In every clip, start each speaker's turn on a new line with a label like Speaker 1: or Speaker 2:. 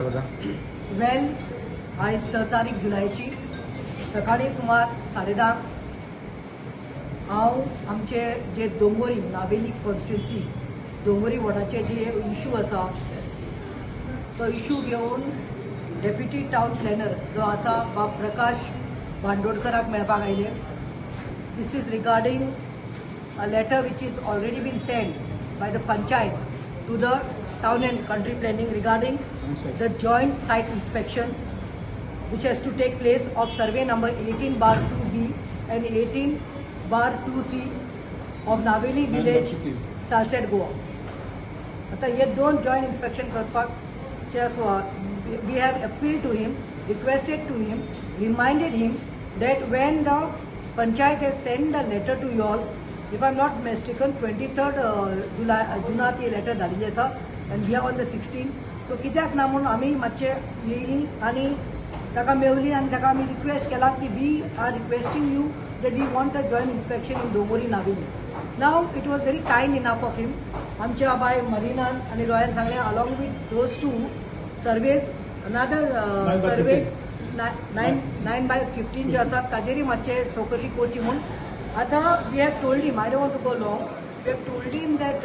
Speaker 1: बघा.
Speaker 2: वेल, आयज 6 तारीख जुलयाची सकाळी सुमार 10:30 हांव आमचे जे दोंगोरी नावेली कॉन्स्टिट्युन्सी दोंगोरी वॉर्डाचे जे इशू आसा तो इशू घेवन डेप्युटी टावन प्लॅनर जो आसा बाब प्रकाश बांदोडकराक मेळपाक आयले. This is regarding a letter which is already been sent by the panchayat to the town and country planning regarding the joint site inspection which has to take place of survey number 18/2B and 18/2C of Naveli village, Salcete, Goa. आता हे दोन joint inspection करपाक we have appeal to him, requested to him, reminded him that when the panchayat has send the letter to you all, if I am not mistaken, 23rd July जुनात ही letter धाडिल्ली आसा and we are on the 16. So कित्याक ना म्हणून आमी मातशे येयली आनी ताका मेवली आनी ताका आमी रिक्वेस्ट केला की we are requesting you that we want a joint inspection in Dongori Navelim. Now it was very kind enough of him. आमच्या बाय मरिनान आनी रॉयन सांगलें, along with those two surveys, another survey 9/9/15 जे आसा ताजेरय मातशे चवकशी करची म्हूण. आतां we have told him, I don't want to go long, we have told him that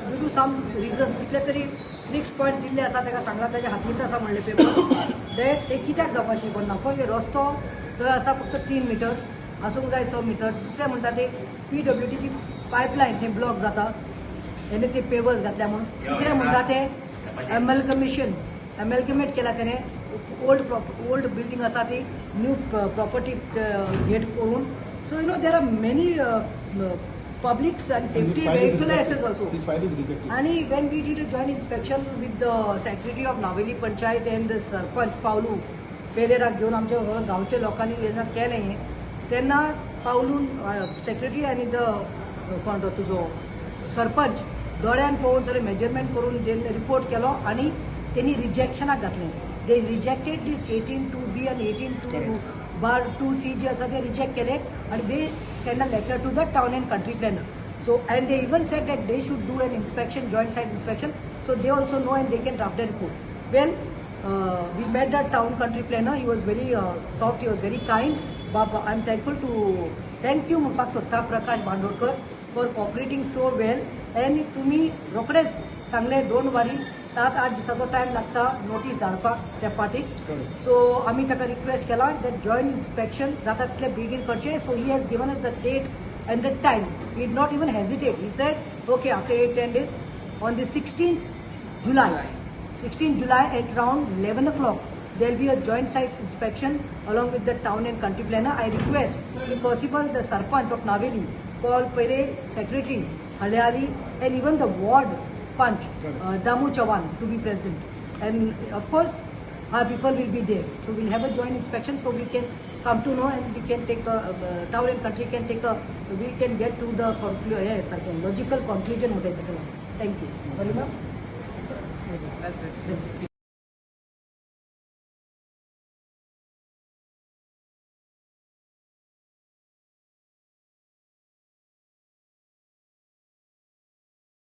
Speaker 2: due to some reasons कितले तरी सिक्स पॉयंट दिल्ले आसा, ताका सांगला, ताच्या हातींत आसा म्हणले पेपर, that ते कित्याक जावपाक शकना. पळय, रस्तो थंय आसा फक्त 3 मिटर, आसूंक जाय 6 मिटर. दुसरें म्हणटा ते पीडब्ल्यूडीची पायपलायन थंय ब्लॉक जाता, तेणे ते पेवर्स घातल्या म्हणून. तिसरें म्हणटा ते एमएलकमिशन एमएलकमेट केला तेणे ओल्ड बिल्डींग आसा ती न्यू प्रॉपर्टी गेट करून. So there are many publics and safety vehicular access also.
Speaker 1: This file is rejected.
Speaker 2: आणि when we did a joint inspection with the secretary of Naveli Panchayat and the sarpanch Pavlu पेलेराक घेवन आमच्या गांवच्या लोकांनी जेन्ना केलें हें तेन्ना पावलून सेक्रेटरी आनी the कोण तो तुजो सरपंच दोळ्यान पळोवन सगळें मेजरमेंट करून जेन्ना रिपोर्ट केलो आनी तेणी रिजेक्शनाक घातलें. They rejected this 18(2)B आनी 18(2)/2C जे आसा ते रिजेक्ट केले आनी they send a letter to the town and country planner. So, and they even said that they should do an inspection, joint site inspection, so they also know and they can draft a report. Well, we met the town country planner. He was very soft, he was very kind. Baba, I'm thankful to thank you म्हणपाक सोदता Prakash Bandodkar for cooperating so well. And तुम्ही रोखडेच सांगले, don't worry, 7-8 दिसाचो time लागता notice धाडपाक त्या पार्टीक. सो आमी ताका रिक्वेस्ट केला that joint inspection जाता तितले बेगीन करचें. So he has given us the date and the time. He did not even hesitate. He said, okay, after 8-10 days, on the 16th July, 16 July at around 11 o'clock, there will be a joint site inspection along with the town and country planner. I request, if possible, the Sarpanch of Naveli, Paul Pere, Secretary Halyali, and even the ward Panch, Damu Chavan, to be present. And of course, our people will be there. So we'll have a joint inspection so we can come to know and we can take a, town and country can take a, we can get to the yes, logical conclusion. Thank you. Ma'am?
Speaker 3: That's it.
Speaker 2: That's it.